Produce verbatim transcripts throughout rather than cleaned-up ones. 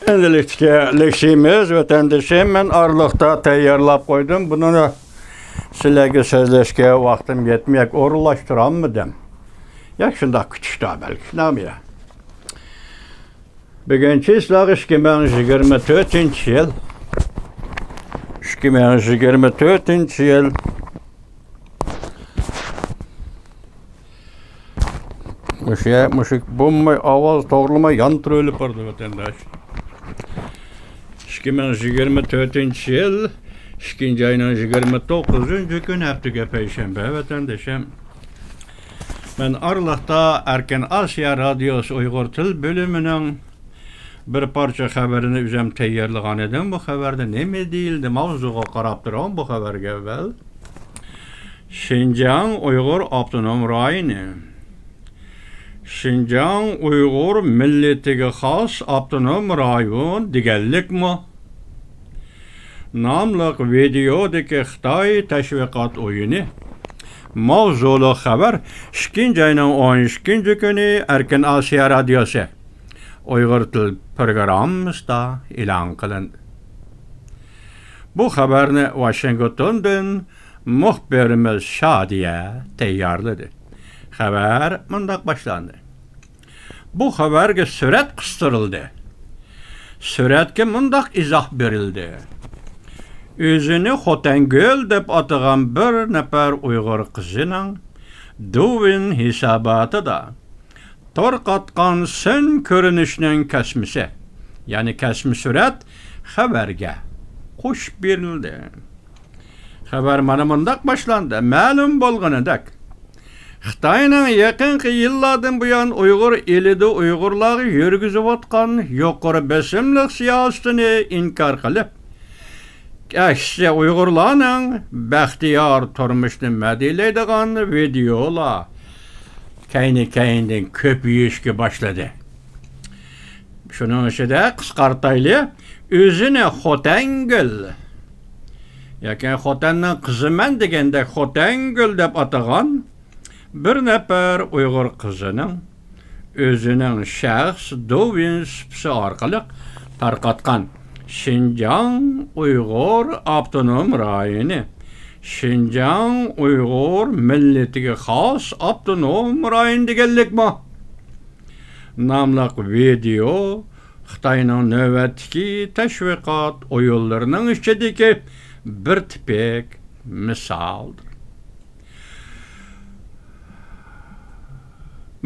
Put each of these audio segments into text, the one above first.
ئىنگلىزچە لېكسىيىمىز، ۋەتەندىشىم، مەن ئارىلىقتا تەييارلاپ قويدۇم. بۇنى سىلەرگە سۆزلەشكە ۋاقتىم يەتمەي ئورۇنلاشتۇرالمىدىم. ياكى شۇنداق كۈتۈشتە بەلكى، شۇنداقمۇ يا؟ بۈگۈن چىسلاق ئىككى مىڭ يىگىرمە تۆتىنچى يىل. ئىككى مىڭ يىگىرمە تۆتىنچى يىل. مۇشۇ، مۇشۇ بولماي، ئاۋاز توغرىلىماي يانتۇرۇۋېلىپ بارىدۇ، ۋەتەنداش. ئىككى مىڭ يىگىرمە تۆتىنچى يىل، ئىككىنچى ئاينىڭ يىگىرمە توققۇزىنچى كۈنى، ھەپتىگە پەيشەنبە، ۋەتەندىشىم. مەن ئارىلىقتا ئەركىن ئاسىيا رادىيوسى ئۇيغۇر تىل بۆلۈمىنىڭ بىر پارچە خەۋىرىنى ئۆزۈم تەييارلىغان ئىدىم. بۇ خەۋەردە نېمە دېيىلدى؟ ماۋزۇغا قاراپ تۇرۇڭ بۇ خەۋەرگە ئەۋۋەل. شىنجاڭ ئۇيغۇر ئاپتونوم رايونى. شىنجاڭ ئۇيغۇر مىللىتىگە خاس ئاپتونوم رايون دېگەنلىكمۇ؟ ناملىق ۋىدېئودىكى خىتاي تەشۋىقات ئويۇنى. ماۋزۇلۇق خەۋەر، ئىككىنچى ئاينىڭ ئون ئىككىنچى كۈنى ئەركىن ئاسىيا رادىيوسى ئۇيغۇر تىل پروگراممىسىدا ئېلان قىلىندى. بۇ خەۋەرنى ۋاشىنگتوندىن مۇخبىرىمىز شادىيە تەييارلىدى. خەۋەر مۇنداق باشلاندى. بۇ خەۋەرگە سۈرەت قىستۇرۇلدى. سۈرەتكە مۇنداق ئىزاھ بېرىلدى. ئۆزىنى خوتەنگۈل دەپ ئاتىغان بىر نەپەر ئۇيغۇر قىزىنىڭ دوۋىن ھېساباتىدا تارقاتقان سىن كۆرۈنۈشنىڭ كەسمىسى، يەنى كەسمە سۈرەت خەۋەرگە قوشۇپ بېرىلدى. خەۋەر مانا مۇنداق باشلاندى. مەلۇم بولغىنىدەك، خىتاينىڭ يېقىنقى يىللاردىن بۇيان ئۇيغۇر ئېلىدە ئۇيغۇرلارغا يۈرگۈزۈۋاتقان يۇقىرى بېسىملىق سىياسىتىنى ئىنكار قىلىپ، ئەكسىچە ئۇيغۇرلارنىڭ بەختىيار تۇرمۇشىنى مەدھىيەلەيدىغان ۋىدېئولار كەينى-كەينىدىن كۆپىيىشكە باشلىدى. شۇنىڭ ئىچىدە قىسقارتايلى، ئۆزىنى خوتەنگۈل ياكى خوتەننىڭ قىزىمەن دېگەندەك خوتەنگۈل دەپ ئاتىغان بىر نەپەر ئۇيغۇر قىزىنىڭ ئۆزىنىڭ شەخس دوۋىن سۇپىسى ئارقىلىق تارقاتقان شىنجاڭ ئۇيغۇر ئاپتونوم رايونى، شىنجاڭ ئۇيغۇر مىللىتىگە خاس ئاپتونوم رايون دېگەنلىكمۇ؟ ناملىق ۋىدېئو خىتاينىڭ نۆۋەتتىكى تەشۋىقات ئويۇنلىرىنىڭ ئىچىدىكى بىر تىپىك مىسالدۇر.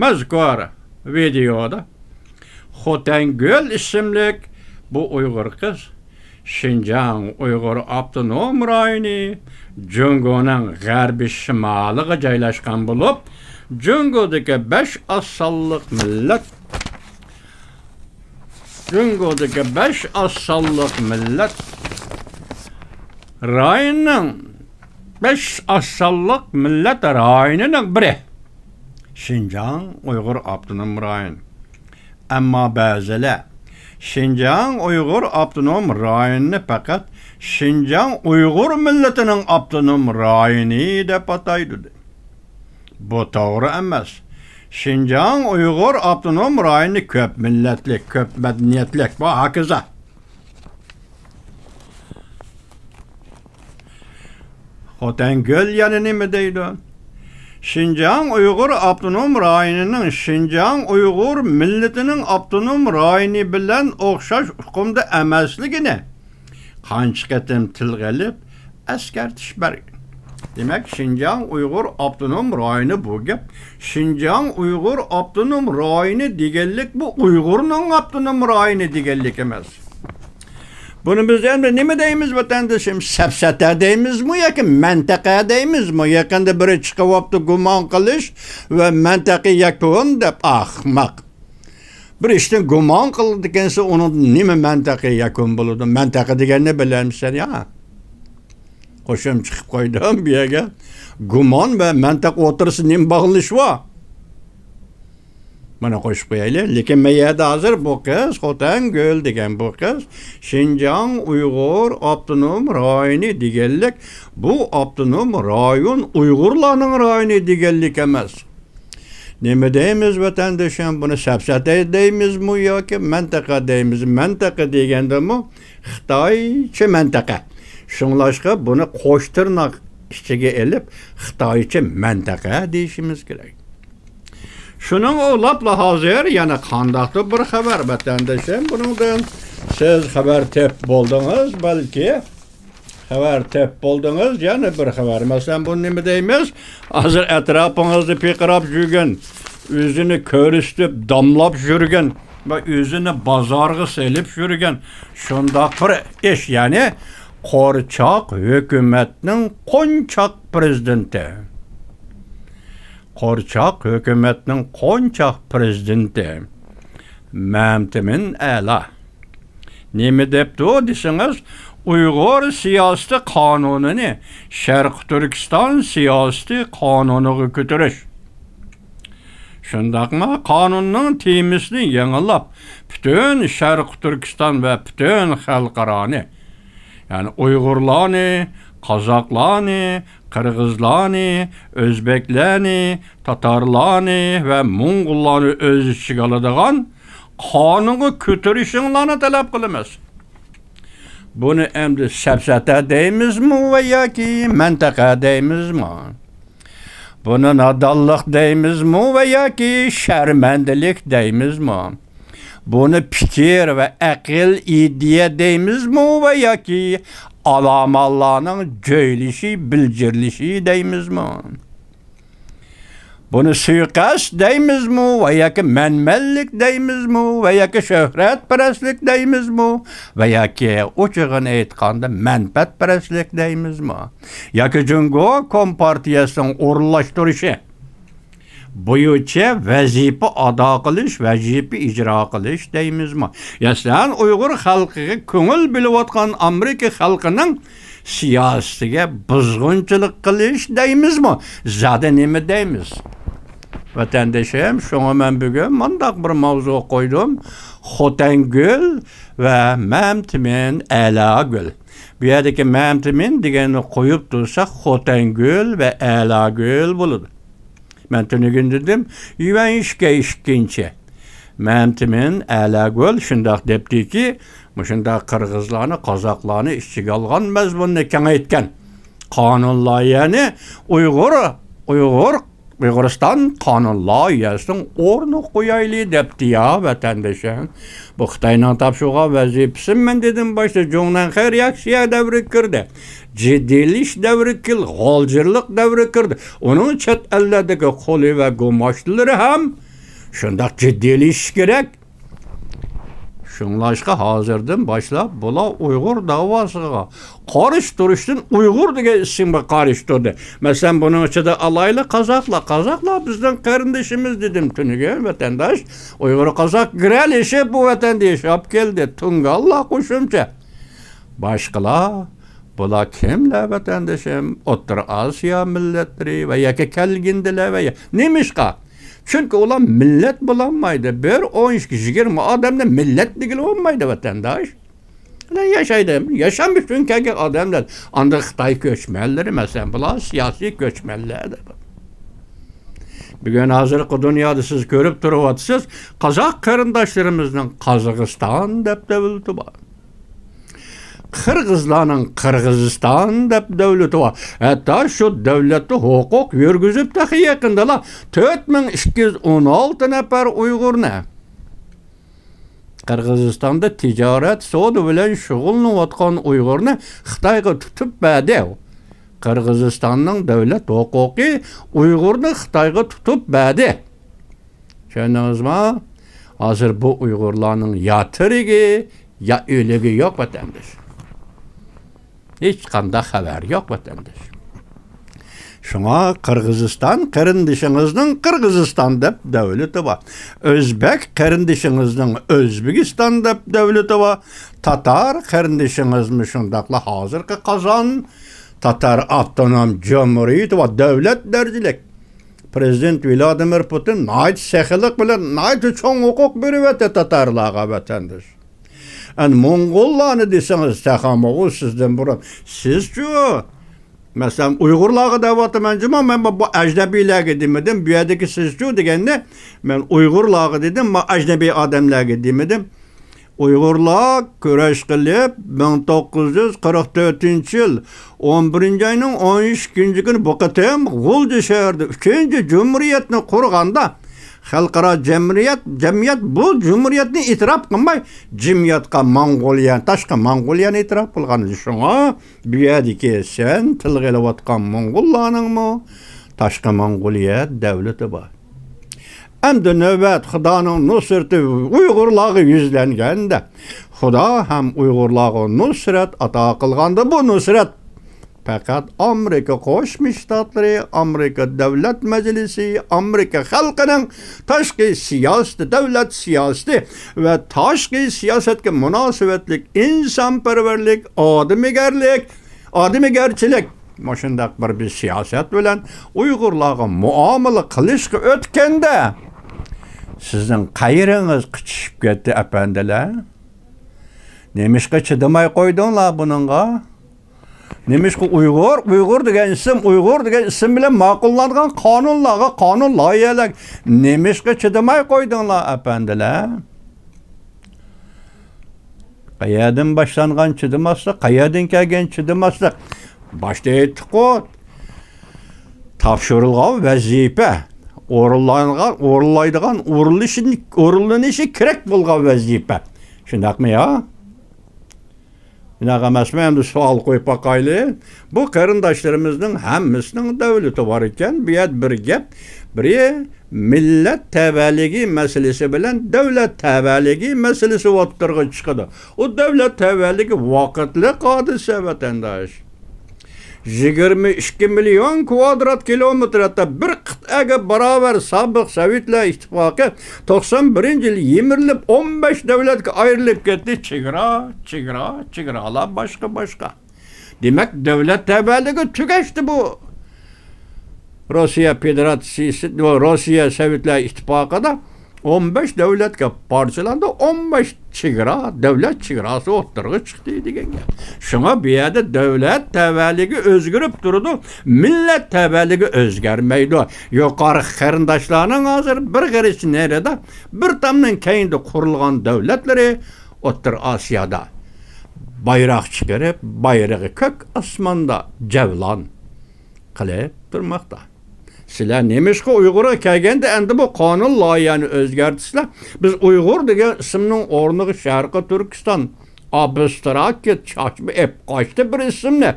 مەزكۇر ۋىدېئودا خوتەنگۈل ئىسىملىك بۇ ئۇيغۇر قىز شىنجاڭ ئۇيغۇر ئاپتونوم رايونى جۇڭگونىڭ غەربىي شىمالىغا جايلاشقان بولۇپ، جۇڭگودىكى بەش ئاز سانلىق مىللەت، جۇڭگودىكى بەش ئاز سانلىق مىللەت رايونىنىڭ، بەش ئاز سانلىق مىللەت رايونىنىڭ بىرى شىنجاڭ ئۇيغۇر ئاپتونوم رايونى. ئەمما بەزىلەر شىنجاڭ ئۇيغۇر ئاپتونوم رايونىنى پەقەت شىنجاڭ ئۇيغۇر مىللىتىنىڭ ئاپتونوم رايونى دەپ ئاتايدۇ. بۇ توغرا ئەمەس. شىنجاڭ ئۇيغۇر ئاپتونوم رايونى كۆپ مىللەتلىك، كۆپ مەدەنىيەتلىك ۋە ھاكازا. خوتەنگۈل يەنە نېمە دەيدۇ؟ شىنجاڭ ئۇيغۇر ئاپتونوم رايونىنىڭ شىنجاڭ ئۇيغۇر مىللىتىنىڭ ئاپتونوم رايونى بىلەن ئوخشاش ئۇقۇمدا ئەمەسلىكىنى قانچە قېتىم تىلغا ئېلىپ ئەسكەرتىش بەرگەن. دېمەك، شىنجاڭ ئۇيغۇر ئاپتونوم رايونى بۇ گەپ. شىنجاڭ ئۇيغۇر ئاپتونوم رايونى دېگەنلىك بۇ ئۇيغۇرنىڭ ئاپتونوم رايونى دېگەنلىك ئەمەس. بۇنى بىز ئەمدى نېمە دەيمىز، ۋەتەندىشىم؟ سەپسەتە دەيمىزمۇ ياكى مەنتىقە دەيمىزمۇ؟ يېقىندا بىرى چىقىۋاپتۇ، گۇمان قىلىش ۋە مەنتىقە يەكۈن دەپ. ئەخمەق. بىر ئىشتىن گۇمان قىلىدىكەنسەن، ئۇنىڭدىن نېمە مەنتىقە يەكۈن بولىدۇ؟ مەنتىقە دېگەننى بىلەمسەن يا؟ قوشۇم چىقىپ قويدۇم بۇ يەرگە. گۇمان ۋە مەنتىق ئوتتۇرىسىدا نېمە باغلىنىش بار؟ مانا قوشۇپ قويايلى. لېكىن مەن يەردە ھازىر بۇ قىز، خوتەنگۈل دېگەن بۇ قىز، شىنجاڭ ئۇيغۇر ئاپتونوم رايونى دېگەنلىك، بۇ ئاپتونوم رايون ئۇيغۇرلارنىڭ رايونى دېگەنلىك ئەمەس. نېمە دەيمىز، ۋەتەندىشىم؟ بۇنى سەپسەتە دەيمىزمۇ ياكى مەنتىقە دەيمىز؟ مەنتىقە دېگەندىمۇ خىتايچە مەنتىقە. شۇڭلاشقا بۇنى قوش تىرناق ئىچىگە ئېلىپ، خىتايچە مەنتىقە دېيىشىمىز كېرەك. شۇنىڭغا ئۇلاپلا ھازىر يەنە قانداقتۇر بىر خەۋەر، ۋەتەندىشىم، بۇنىڭدىن سىز خەۋەر تېپىپ بولدىڭىز، بەلكى. خەۋەر تېپىپ بولدىڭىز، يەنە بىر خەۋەر. مەسىلەن، بۇ نېمە دەيمىز؟ ھازىر ئەتراپىڭىزدا پىرقىراپ يۈرگەن، ئۆزىنى كۆرسىتىپ، داملاپ يۈرگەن ۋە ئۆزىنى بازارغا سېلىپ يۈرگەن شۇنداق بىر ئىش، يەنى قورچاق ھۆكۈمەتنىڭ قونچاق پىرېزىدېنتى. قورچاق ھۆكۈمەتنىڭ قونچاق پىرېزىدېنتى مەمتىمىن ئەلا. نېمە دەپتۇ دېسىڭىز، ئۇيغۇر سىياسىتى قانۇنىنى شەرقىي تۈركىستان سىياسىتى قانۇنىغا كۆتۈرۈش. شۇنداقمۇ قانۇننىڭ تېمىسىنى يېڭىلاپ، پۈتۈن شەرقىي تۈركىستان ۋە پۈتۈن خەلقئارانى، يەنى ئۇيغۇرلارنى، قازاقلارنى، قىرغىزلارنى، ئۆزبەكلەرنى، تاتارلارنى ۋە موڭغۇللارنى ئۆز ئىچىگە ئالىدىغان قانۇنغا كۆتۈرۈشۈڭلارنى تەلەپ قىلىمىز. بۇنى ئەمدى سەپسەتە دەيمىزمۇ ۋە ياكى مەنتىقە دەيمىزمۇ؟ بۇنى نادانلىق دەيمىزمۇ ۋە ياكى شەرمەندىلىك دەيمىزمۇ؟ بۇنى پىكىر ۋە ئەقىل، ئىدىيە دەيمىزمۇ ۋە ياكى ئالامانلارنىڭ جۆيلىشى، بىلجىرلىشى دەيمىزمۇ؟ بۇنى سۇيىقەست دەيمىزمۇ ۋە ياكى مەنمەنلىك دەيمىزمۇ ۋە ياكى شۆھرەتپەرەسلىك دەيمىزمۇ ۋە ياكى ئوچۇقىنى ئېيتقاندا مەنپەئەتپەرەسلىك دەيمىزمۇ؟ ياكى جۇڭگو كومپارتىيەسىنىڭ ئورۇنلاشتۇرۇشى بويىچە ۋەزىپە ئادا قىلىش، ۋەزىپە ئىجرا قىلىش دەيمىزمۇ؟ يا سەن ئۇيغۇر خەلقىگە كۆڭۈل بۆلۈۋاتقان ئامېرىكا خەلقىنىڭ سىياسىتىگە بۇزغۇنچىلىق قىلىش دەيمىزمۇ؟ زادى نېمە دەيمىز؟ ۋەتەندىشىم، شۇڭا مەن بۈگۈن مۇنداق بىر ماۋزۇ قويدۇم. خوتەنگۈل ۋە مەمتىمىن ئەلاگۈل. بۇ يەردىكى مەمتىمىن دېگەننى قويۇپ تۇرساق، خوتەنگۈل ۋە ئەلاگۈل بولىدۇ. مەن تۈنۈگۈن دېدىم، يۈەن شىكەي ئىككىنچى. مەمتىمىن ئەلەگۈل شۇنداق دەپتىكى، مۇشۇنداق قىرغىزلارنى، قازاقلارنى ئىچىگە ئالغان مەزمۇننى كېڭەيتكەن. قانۇن لايىھەنى ئۇيغۇر، ئۇيغۇر، ئۇيغۇرىستان قانۇن لايىھەسىنىڭ ئورنىغا قويايلى دەپتۇ يا، ۋەتەندىشىم. بۇ خىتاينىڭ تاپشۇرغان ۋەزىپىسى، مەن دېدىم باشتا، جۇڭنەنخەي رېئاكسىيە دەۋرىگە كىردى. جىددىيلىشىش دەۋرىگە كىردى، غالجىرلىق دەۋرىگە كىردى. ئۇنىڭ چەت ئەللەردىكى قولى ۋە گۇماشتىلىرى ھەم شۇنداق جىددىيلىشىشى كېرەك. شۇڭلاشقا ھازىردىن باشلاپ بۇلار ئۇيغۇر داۋاسىغا قارشى تۇرۇشتىن ئۇيغۇر دېگەن ئىسىمغا قارشى تۇردى. مەسىلەن، بۇنىڭ ئىچىدە ئالايلى قازاقلار. قازاقلار بىزنىڭ قېرىندىشىمىز دېدىم تۈنۈگۈن ۋەتەنداش. ئۇيغۇر قازاق گىرەلىشىپ بۇ ۋەتەندە ياشاپ كەلدى. تۇڭگانلار قوشۇمچە. باشقىلار، بۇلار كىملەر ۋەتەندىشىم؟ ئوتتۇرا ئاسىيا مىللەتلىرى ۋە ياكى كەلگىندىلەر ۋە يا-، نېمىشقا؟ چۈنكى ئۇلار مىللەت بولالمايدۇ. بىر ئون ئىككى، يىگىرمە ئادەمنى مىللەت دېگىلى بولمايدۇ، ۋەتەنداش. ئۇلار ياشايدۇ. ياشام ئۈچۈن كەلگەن ئادەملەر. ئاندىن خىتاي كۆچمەنلىرى، مەسىلەن، بۇلار سىياسىي كۆچمەنلەر دەپ. بۈگۈن ھازىرقى دۇنيادا سىز كۆرۈپ تۇرۇۋاتىسىز، قازاق قېرىنداشلىرىمىزنىڭ قازاقىستان دەپ دۆلىتى بار. قىرغىزلارنىڭ قىرغىزىستان دەپ دۆلىتى بار. ھەتتا شۇ دۆلەتتە ھوقۇق يۈرگۈزۈپ، تېخى يېقىندىلا تۆت مىڭ ئىككى يۈز ئون ئالتە نەپەر ئۇيغۇرنى، قىرغىزىستاندا تىجارەت، سودا بىلەن شۇغۇللىنىۋاتقان ئۇيغۇرنى خىتايغا تۇتۇپ بەردى. قىرغىزىستاننىڭ دۆلەت ھوقۇقى ئۇيغۇرنى خىتايغا تۇتۇپ بەردى. چۈشەندىڭىزمۇ؟ ھازىر بۇ ئۇيغۇرلارنىڭ يا تىرىكى، يا ئۆلۈكى يوق، ۋەتەنداش. ھېچقانداق خەۋەر يوق، ۋەتەنداش. شۇڭا قىرغىزىستان قېرىندىشىڭىزنىڭ قىرغىزىستان دەپ دۆلىتى بار. ئۆزبەك قېرىندىشىڭىزنىڭ ئۆزبېكىستان دەپ دۆلىتى بار. تاتار قېرىندىشىڭىزمۇ شۇنداقلا ھازىرقى قازان تاتار ئاپتونوم جۇمھۇرىيىتى بار، دۆلەت دەرىجىلىك. پرېزىدېنت ۋلادىمىر پۇتىن ناھايىتى سېخىيلىق بىلەن ناھايىتى چوڭ ھوقۇق بېرىۋەتتى تاتارلارغا، ۋەتەنداش. ئەنە موڭغۇللارنى دېسىڭىز، تېخىمۇ ئۇ سىزدىن بۇرۇن. سىزچۇ؟ مەسىلەن، ئۇيغۇرلارغا دەۋاتىمەن جۇمۇ، مەن بۇ، بۇ ئەجنەبىيلەرگە دېمىدىم، بۇ يەردىكى سىزچۇ دېگەننى مەن ئۇيغۇرلارغا دېدىم، ما ئەجنەبىي ئادەملەرگە دېمىدىم. ئۇيغۇرلار كۈرەش قىلىپ، مىڭ توققۇز يۈز قىرىق تۆتىنچى يىل ئون بىرىنچى ئاينىڭ ئون ئىككىنچى كۈنى بۇ قېتىم غۇلجا شەھىرىدە ئۈچىنچى جۇمھۇرىيەتنى قۇرغاندا، خەلقئارا جەمئىيەت، جەمئىيەت بۇ جۇمھۇرىيەتنى ئېتىراپ قىلماي، جىم ياتقان موڭغۇلىيە، تاشقى موڭغۇلىيەنى ئېتىراپ قىلغان. شۇڭا بۇ يەردىكى سەن تىلغا ئېلىۋاتقان موڭغۇللارنىڭمۇ تاشقى موڭغۇلىيە دەۋلىتى بار. ئەمدى نۆۋەت خۇدانىڭ نۇسرىتى ئۇيغۇرلارغا يۈزلەنگەندە، خۇدا ھەم ئۇيغۇرلارغا نۇسرەت ئاتا قىلغاندا، بۇ نۇسرەت پەقەت ئامېرىكا قوشما شتاتلىرى، ئامېرىكا دۆلەت مەجلىسى، ئامېرىكا خەلقىنىڭ تاشقى سىياسىتى، دۆلەت سىياسىتى ۋە تاشقى سىياسەتكە مۇناسىۋەتلىك ئىنسانپەرۋەرلىك، ئادىمىگەرلىك، ئادىمىگەرچىلىك، مۇشۇنداق بىر، بىر سىياسەت بىلەن ئۇيغۇرلارغا مۇئامىلە قىلىشقا ئۆتكەندە، سىزنىڭ قەيرىڭىز قىچىشىپ كەتتى، ئەپەندىلەر. نېمىشقا چىدىماي قويدۇڭلار بۇنىڭغا؟ نېمىشقا ئۇيغۇر، ئۇيغۇر دېگەن ئىسىم، ئۇيغۇر دېگەن ئىسىم بىلەن ماقۇللانغان قانۇنلارغا، قانۇن لايىھەلەرگە نېمىشقا چىدىماي قويدۇڭلار، ئەپەندىلەر؟ قەيەردىن باشلانغان چىدىماسلىق، قەيەردىن كەلگەن چىدىماسلىق؟ باشتا ئېيتتۇققۇ، تاپشۇرۇلغان ۋەزىپە، ئورۇنلانغان، ئورۇنلايدىغان، ئورۇنلىشىنى، ئورۇنلىنىشى كېرەك بولغان ۋەزىپە. شۇنداقمۇ يا؟ شۇنداق ئەمەسمۇ؟ ئەمدى سوئال قويۇپ باقايلى. بۇ قېرىنداشلىرىمىزنىڭ ھەممىسىنىڭ دەۋلىتى بار ئىكەن. بۇ يەردە بىر گەپ، بىرى مىللەت تەۋەلىكى مەسىلىسى بىلەن دۆلەت تەۋەلىكى مەسىلىسى ئوتتۇرىغا چىقىدۇ. ئۇ دۆلەت تەۋەلىكى ۋاقىتلىق ھادىسە، ۋەتەنداش. يىگىرمە ئىككى مىليون كۋادرات كىلومېتىر، ھەتتا بىر قىتئەگە باراۋەر سابىق سوۋېتلار ئىتتىپاقى توقسان بىرىنچى يىلى يىمىرىلىپ، ئون بەش دۆلەتكە ئايرىلىپ كەتتى. چېگرا، چېگرا، چېگرالار باشقا، باشقا. دېمەك، دۆلەت تەۋەلىكى تۈگەشتى بۇ. روسىيە فېدېراتسىيىسى، روسىيە سوۋېتلار ئىتتىپاقىدا ئون بەش دۆلەتكە پارچىلاندى، ئون بەش چېگرا، دۆلەت چېگراسى ئوتتۇرىغا چىقتى دېگەن گەپ. شۇڭا بۇ يەردە دۆلەت تەۋەلىكى ئۆزگىرىپ تۇرىدۇ، مىللەت تەۋەلىكى ئۆزگەرمەيدۇ. يۇقىرىقى قېرىنداشلارنىڭ ھازىر بىر غېرىچ نېرىدا، بىر تامنىڭ كەينىدە قۇرۇلغان دۆلەتلىرى ئوتتۇرا ئاسىيادا بايراق چىقىرىپ، بايرىقى كۆك ئاسماندا جەۋلان قىلىپ تۇرماقتا. سىلەر نېمىشقا ئۇيغۇرغا كەلگەندە ئەمدى بۇ قانۇن لايىھەنى ئۆزگەرتىسىلەر؟ بىز ئۇيغۇر دېگەن ئىسىمنىڭ ئورنىغا شەرقىي تۈركىستان، ئابستراكت چاچما ئېپ قاچتى بىر ئىسىمنى.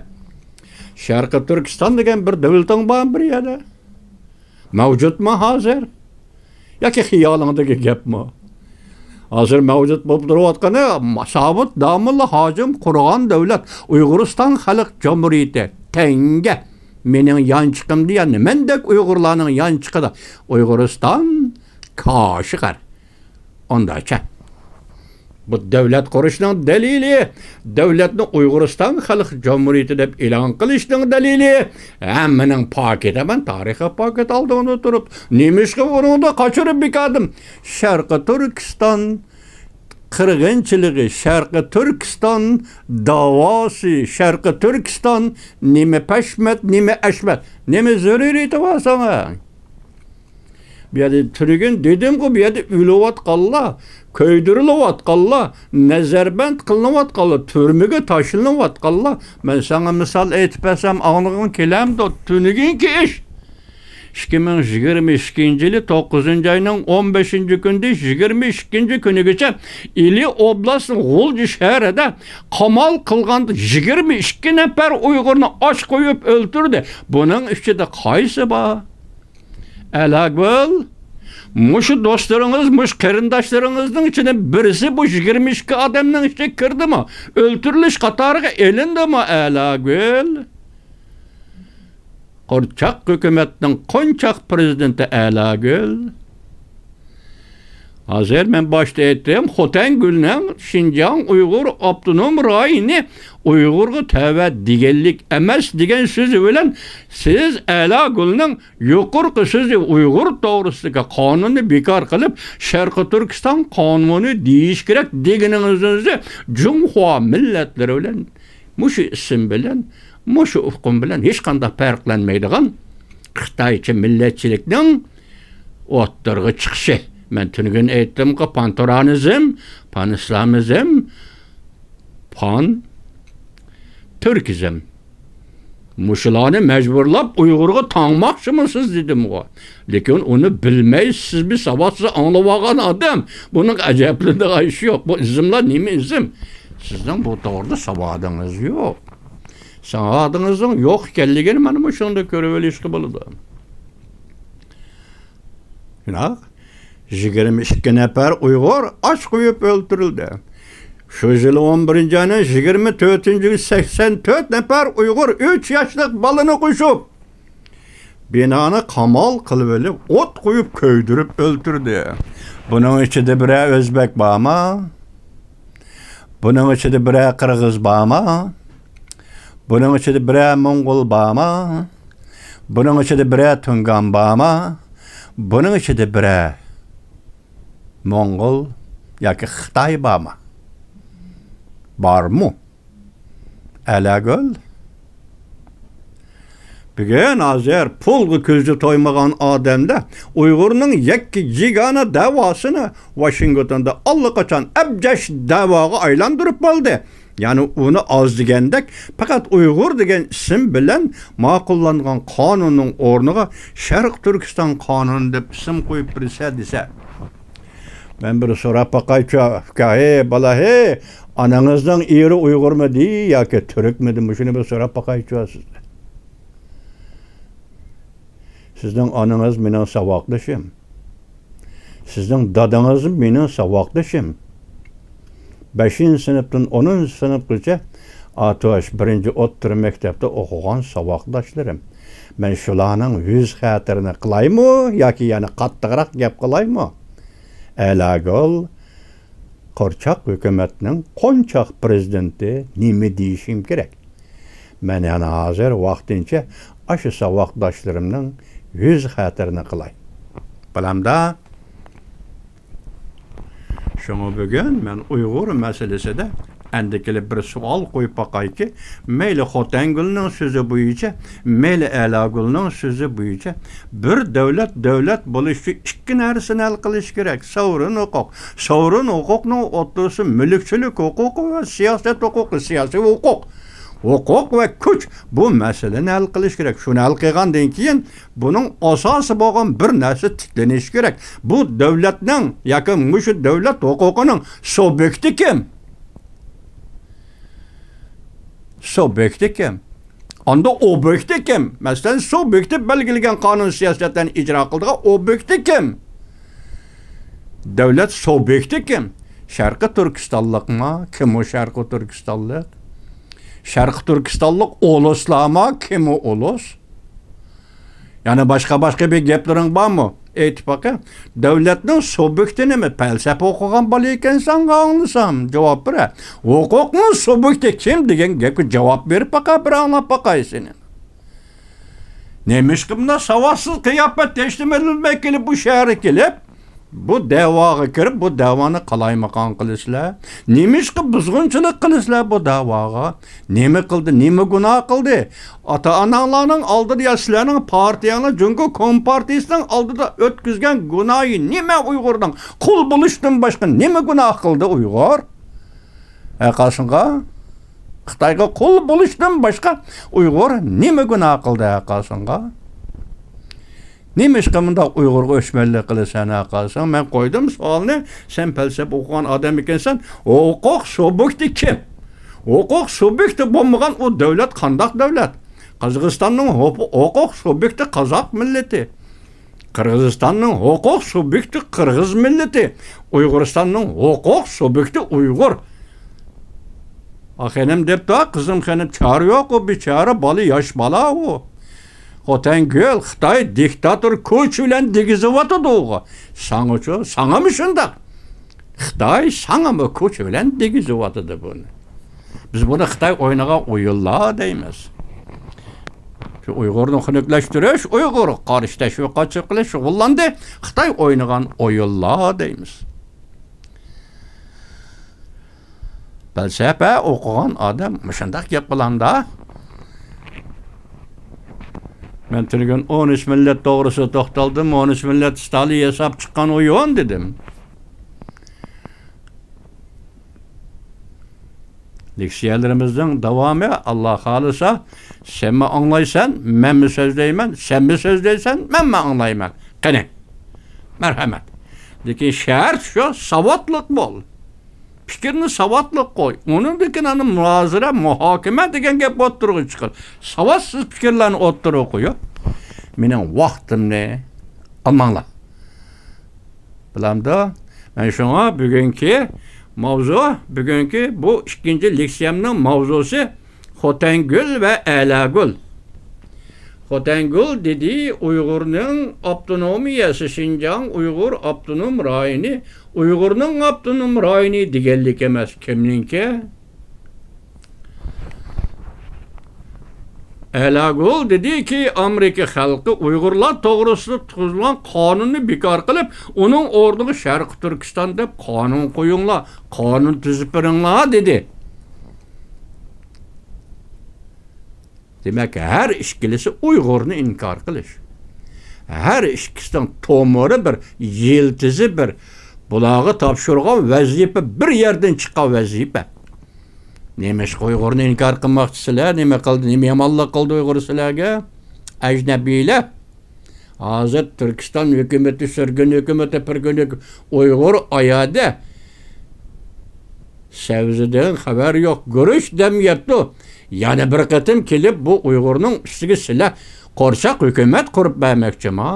شەرقىي تۈركىستان دېگەن بىر دۆلىتىڭ بارمۇ بىر يەردە؟ مەۋجۇتمۇ ھازىر؟ ياكى خىيالىڭدىكى گەپمۇ؟ ھازىر مەۋجۇت بولۇپ تۇرۇۋاتقىنى سابىت داموللا ھاجىم قۇرغان دۆلەت، ئۇيغۇرىستان خەلق جۇمھۇرىيىتى، تەڭگە. مېنىڭ يانچىقىمدا يا مەندەك ئۇيغۇرلارنىڭ يانچىقىدا ئۇيغۇرىستان، كاشغەر. ئۇنداچە. بۇ دۆلەت قۇرۇشنىڭ دەلىلى، دۆلەتنى ئۇيغۇرىستان خەلق جۇمھۇرىيىتى دەپ ئېلان قىلىشنىڭ دەلىلى، ھەممىنىڭ پاكىتى، مەن تارىخىي پاكىت ئالدىڭدا تۇرۇپ، نېمىشقا ئۇنىڭدا قاچۇرۇپ بىكاردىم؟ شەرقىي تۈركىستان قىرغىنچىلىقى، شەرقىي تۈركىستان داۋاسى، شەرقىي تۈركىستان نېمە پەشمەت، نېمە ئەشمەت، نېمە زۆرۈرىيىتى بار ساڭا؟ بۇ يەردە تۈنۈگۈن دېدىمغۇ، بۇ يەردە ئۆلۈۋاتقانلار، كۆيدۈرۈلۈۋاتقانلار، نەزەربەند قىلىنىۋاتقانلار، تۈرمىگە تاشلىنىۋاتقانلار. مەن ساڭا مىسال ئېيتىپ بەرسەم، ئاڭلىغۇڭ كېلەمدۇ؟ تۈنۈگۈنكى ئىش. ئىككى مىڭ يىگىرمە ئىككىنچى يىلى توققۇزىنچى ئاينىڭ ئون بەشىنچى كۈنىدىن يىگىرمە ئىككىنچى كۈنىگىچە ئىلى ئوبلاستىنىڭ غۇلجا شەھىرىدە قامال قىلغان يىگىرمە ئىككى نەپەر ئۇيغۇرنى ئاچ قويۇپ ئۆلتۈردى. بۇنىڭ ئىچىدە قايسى بار؟ ئەلاگۈل، مۇشۇ دوستلىرىڭىز، مۇشۇ قېرىنداشلىرىڭىزنىڭ ئىچىدىن بىرسى بۇ يىگىرمە ئىككى ئادەمنىڭ ئىچىگە كىردىمۇ؟ ئۆلتۈرۈلۈش قاتارىغا ئېلىندىمۇ ئەلاگۈل؟ قونچاق ھۆكۈمەتنىڭ قونچاق پىرېزىدېنتى ئەلاگۈل. ھازىر مەن باشتا ئېيتتىم، خوتەنگۈلنىڭ شىنجاڭ ئۇيغۇر ئاپتونوم رايونى ئۇيغۇرغا تەۋە دېگەنلىك ئەمەس دېگەن سۆزى بىلەن سىز ئەلاگۈلنىڭ يۇقىرىقى سۆزى ئۇيغۇر توغرىسىدىكى قانۇننى بىكار قىلىپ، شەرقىي تۈركىستان قانۇنى دېيىش كېرەك دېگىنىڭىزنى ئۆزى جۇڭخۇا مىللەتلىرى بىلەن مۇشۇ ئىسىم بىلەن، مۇشۇ ئۇقۇم بىلەن ھېچقانداق پەرقلەنمەيدىغان خىتايچە مىللەتچىلىكنىڭ ئوتتۇرىغا چىقىشى. مەن تۈنۈگۈن ئېيتتىمغۇ، پانتۇرانىزم، پانئىسلامىزم، پان تۈركىزم. مۇشۇلارنى مەجبۇرلاپ ئۇيغۇرغا تاڭماقچىمۇسىز دېدىمغۇ. لېكىن ئۇنى بىلمەي، سىز بىر ساۋاتسىز ئاڭلىۋالغان ئادەم، بۇنىڭ ئەجەبلىنىدىغان ئىشى يوق. بۇ ئىزملار نېمە ئىزم؟ سىزنىڭ بۇ توغرىدا ساۋادىڭىز يوق. ساۋادىڭىزنىڭ يوق ئىكەنلىكىنى مانا مۇشۇندا كۆرۈۋېلىشقا بولىدۇ. شۇنداق، يىگىرمە ئىككى نەپەر ئۇيغۇر ئاچ قويۇپ ئۆلتۈرۈلدى. شۇ يىل ئون بىرىنچى ئاينىڭ يىگىرمە تۆتىنچى كۈنى سەكسەن تۆت نەپەر ئۇيغۇر ئۈچ ياشلىق بالىنى قوشۇپ، بىنانى قامال قىلىۋېلىپ، ئوت قويۇپ كۆيدۈرۈپ ئۆلتۈردى. بۇنىڭ ئىچىدە بىرەر ئۆزبەك بارمۇ؟ بۇنىڭ ئىچىدە بىرەر قىرغىز بارمۇ؟ بۇنىڭ ئىچىدە بىرەر موڭغۇل بارمۇ؟ بۇنىڭ ئىچىدە بىرەر تۇڭگان بارمۇ؟ بۇنىڭ ئىچىدە بىرەر موڭغۇل ياكى خىتاي بارمۇ؟ بارمۇ؟ ئەلەگۈل. بۈگۈن ھازىر پۇلغا كۆزى تويمىغان ئادەملەر ئۇيغۇرنىڭ يەككە يېگانە دەۋاسىنى ۋاشىنگتوندا ئاللىقاچان ئەبجەش دەۋاغا ئايلاندۇرۇپ بولدى. يەنى ئۇنى ئاز دېگەندەك، پەقەت ئۇيغۇر دېگەن ئىسىم بىلەن ماقۇللانغان قانۇننىڭ ئورنىغا شەرقىي تۈركىستان قانۇنى دەپ ئىسىم قويۇپ بېرىسە دېسە. مەن بىر سوراپ باقايچۇ، ئۇكا، ھەي، بالا، ھەي، ئانىڭىزنىڭ ئېرى ئۇيغۇرمىدى ياكى تۈركمىدى؟ مۇشۇنى بىر سوراپ باقايچۇ سىزدىن. سىزنىڭ ئانىڭىز مېنىڭ ساۋاقدىشىم. سىزنىڭ دادىڭىز مېنىڭ ساۋاقدىشىم. بەشىنچى سىنىپتىن ئونىنچى سىنىپقىچە ئاتۇش بىرىنچى ئوتتۇرا مەكتەپتە ئوقۇغان ساۋاقداشلىرىم. مەن شۇلارنىڭ يۈز خاتىرىنى قىلايمۇ ياكى يەنە قاتتىقراق گەپ قىلايمۇ؟ ئەلەگۈل، قورچاق ھۆكۈمەتنىڭ قونچاق پىرېزىدېنتى نېمە دېيىشىم كېرەك؟ مەن يەنە ھازىر ۋاقتىنچە ئاشۇ ساۋاقداشلىرىمنىڭ يۈز خاتىرىنى قىلاي. بىلەمدا؟ شۇڭا بۈگۈن مەن ئۇيغۇر مەسىلىسىدە ئەندىكىلىپ بىر سوئال قويۇپ باقايكى، مەيلى خوتەنگۈلنىڭ سۆزى بويىچە، مەيلى ئەلەگۈلنىڭ سۆزى بويىچە، بىر دۆلەت دۆلەت بولۇش ئۈچۈن ئىككى نەرسىنى ھەل قىلىش كېرەك. سورۇن ھوقۇق. سورۇن ھوقۇقنىڭ ئوتتۇرىسى مۈلۈكچىلىك ھوقۇقى ۋە سىياسەت ھوقۇقى، سىياسىي ھوقۇق. ھوقۇق ۋە كۈچ. بۇ مەسىلىنى ھەل قىلىش كېرەك. شۇنى ھەل قىلغاندىن كېيىن، بۇنىڭ ئاساسى بولغان بىر نەرسە تىكلىنىشى كېرەك. بۇ دۆلەتنىڭ ياكى مۇشۇ دۆلەت ھوقۇقىنىڭ سۇبيېكتى كىم؟ سۇبيېكتى كىم؟ ئاندا ئوبيېكتى كىم؟ مەسىلەن، سۇبيېكتى بەلگىلىگەن قانۇن سىياسەتلەرنى ئىجرا قىلىدىغان ئوبيېكتى كىم؟ دۆلەت سۇبيېكتى كىم؟ شەرقىي تۈركىستانلىقما؟ كىم ئۇ شەرقىي تۈركىستانلىق؟ شەرقىي تۈركىستانلىق ئۇلۇسلارما؟ كىم ئۇ ئۇلۇس؟ يەنە باشقا-باشقا بىر گەپلىرىڭ بارمۇ؟ ئېيتىپ باقە. دۆلەتنىڭ سۇبيېكتى نېمە؟ پەلسەپە ئوقۇغان بالا ئىكەنسەن، ئاڭلىسام، جاۋاب بېرە. ھوقۇقنىڭ سۇبيېكتى كىم دېگەن گەپكە جاۋاب بېرىپ باقە، بىر ئاڭلاپ باقاي سېنى. نېمىشقا بۇنداق ساۋاتسىز قىياپەت تەشلىمە بىلمەي كېلىپ بۇ شەھەرگە كېلىپ، بۇ دەۋاغا كىرىپ، بۇ دەۋانى قالايمىقان قىلىسىلەر؟ نېمىشقا بۇزغۇنچىلىق قىلىسىلەر بۇ دەۋاغا؟ نېمە قىلدى؟ نېمە گۇناھ قىلدى؟ ئاتا-ئاناڭلارنىڭ ئالدىدا يا سىلەرنىڭ پارتىيەڭلار جۇڭگو كومپارتىيىسىنىڭ ئالدىدا ئۆتكۈزگەن گۇناھى نېمە ئۇيغۇرنىڭ؟ قۇل بولۇشتىن باشقا نېمە گۇناھ قىلدى ئۇيغۇر؟ ھەققاسىڭغا؟ خىتايغا قۇل بولۇشتىن باشقا ئۇيغۇر نېمە گۇناھ قىلدى ھەققاسىڭغا؟ نېمىشقا مۇنداق ئۇيغۇرغا ئۆچمەنلىك قىلىسەن ھەققاسىڭ؟ مەن قويدۇم سوئالنى، سەن پەلسەپە ئوقۇغان ئادەم ئىكەنسەن. ھوقۇق سۇبيېكتى كىم؟ ھوقۇق سۇبيېكتى بولمىغان ئۇ دۆلەت قانداق دۆلەت؟ قازاقىستاننىڭ ھوقۇ-، ھوقۇق سۇبيېكتى قازاق مىللىتى. قىرغىزىستاننىڭ ھوقۇق سۇبيېكتى قىرغىز مىللىتى، ئۇيغۇرىستاننىڭ ھوقۇق سۇبيېكتى ئۇيغۇر. ئا، خېنىم دەپتۇ، قىزىم خېنىم، چارە يوق، ئۇ بىچارە بالا، ياش بالا ئۇ. خوتەنگۈل، خىتاي دىكتاتور كوچا بىلەن دېگۈزۈۋاتىدۇ ئۇغا. ساڭىچۇ، ساڭىمۇ شۇنداق. خىتاي ساڭىمۇ كوچا بىلەن دېگۈزۈۋاتىدۇ بۇنى. بىز بۇنى خىتاي ئوينىغان ئويۇنلار دەيمىز. شۇ ئۇيغۇرنى خۇنۈكلەشتۈرۈش، ئۇيغۇرغا قارشى تەشۋىقاتچىلىق قىلىش شۇغۇللاندى. خىتاي ئوينىغان ئويۇنلار دەيمىز. پەلسەپە ئوقۇغان ئادەم مۇشۇنداق گەپ قىلامدا. مەن تۈنۈگۈن ئون ئۈچ مىللەت توغرىسىدا توختالدىم. ئون ئۈچ مىللەت ستالىن ياساپ چىققان ئويۇن دېدىم. لېكسىيەلىرىمىزنىڭ داۋامى، ئاللا خالىسا، سەنمۇ ئاڭلايسەن، مەنمۇ سۆزلەيمەن، سەنمۇ سۆزلەيسەن، مەنمۇ ئاڭلايمەن. قېنى، مەرھەمەت. لېكىن شەرت شۇ، ساۋاتلىق بول. پىكىرنى ساۋاتلىق قوي. ئۇنىڭدىن كېيىن ئاندىن مۇنازىرە، مۇھاكىمە دېگەن گەپ ئوتتۇرىغا چىقىر. ساۋاتسىز پىكىرلەرنى ئوتتۇرىغا قويۇپ، مېنىڭ ۋاقتىمنى ئالماڭلار. بىلەمدۇ؟ مەن شۇڭا بۈگۈنكى ماۋزۇ، بۈگۈنكى بۇ ئىككىنچى لېكسىيەمنىڭ ماۋزۇسى خوتەنگۈل ۋە ئەلەگۈل. خوتەنگۈل دېدى، ئۇيغۇرنىڭ ئاپتونومىيەسى، شىنجاڭ ئۇيغۇر ئاپتونوم رايونى، ئۇيغۇرنىڭ ئاپتونوم رايونى دېگەنلىك ئەمەس، كىمنىڭكى؟ ئەلەگۈل دېدىكى، ئامېرىكا خەلقى ئۇيغۇرلار توغرىسىدا تۇغۇلغان قانۇننى بىكار قىلىپ، ئۇنىڭ ئورنىغا شەرقىي تۈركىستان دەپ قانۇن قويۇڭلار، قانۇن تۈزۈپ بېرىڭلار، دېدى. دېمەك، ھەر ئىككىلىسى ئۇيغۇرنى ئىنكار قىلىش. ھەر ئىككىسىنىڭ تومۇرى بىر، يىلتىزى بىر. بۇلارغا تاپشۇرغان ۋەزىپە بىر يەردىن چىققان ۋەزىپە. نېمىشقا ئۇيغۇرنى ئىنكار قىلماقچىسىلەر؟ نېمە قىلدى؟ نېمە يامانلىق قىلدى ئۇيغۇر سىلەرگە؟ ئەجنەبىيلەر. ھازىر تۈركىستان ھۆكۈمىتى، سۈرگۈن ھۆكۈمىتى، پۈرگۈن ھۆكۈ-، ئۇيغۇر ئايادە سەۋزىدىن خەۋەر يوق، گۈرۈچ دەم يەپتۇ. يەنە بىر قېتىم كېلىپ بۇ ئۇيغۇرنىڭ ئۈستىگە سىلەر قورچاق ھۆكۈمەت قۇرۇپ بەرمەكچىما؟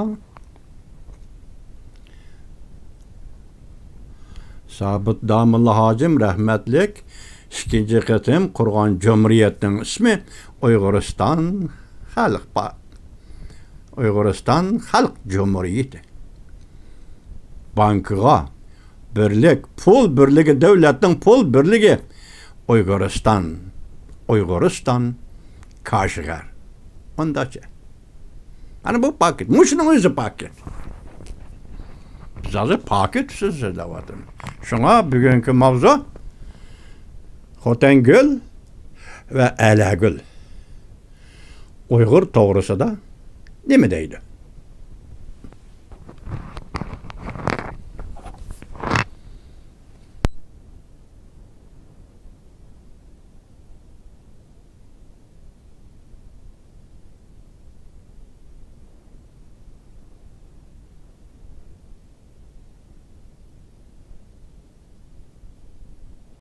سابىت داموللا ھاجىم رەھمەتلىك ئىككىنچى قېتىم قۇرغان جۇمھۇرىيەتنىڭ ئىسمى ئۇيغۇرىستان خەلق پا-، ئۇيغۇرىستان خەلق جۇمھۇرىيىتى. بانكىغا بىرلىك، پۇل بىرلىكى، دۆلەتنىڭ پۇل بىرلىكى. ئۇيغۇرىستان، ئۇيغۇرىستان، كاشغەر. ئۇنداقچە. مانا بۇ پاكىت. مۇشۇنىڭ ئۆزى پاكىت. بىز ھازىر پاكىت ئۈستىدە سۆزلەۋاتىمىز. شۇڭا بۈگۈنكى ماۋزۇ خوتەنگۈل ۋە ئەلەگۈل ئۇيغۇر توغرىسىدا نېمە دەيدۇ؟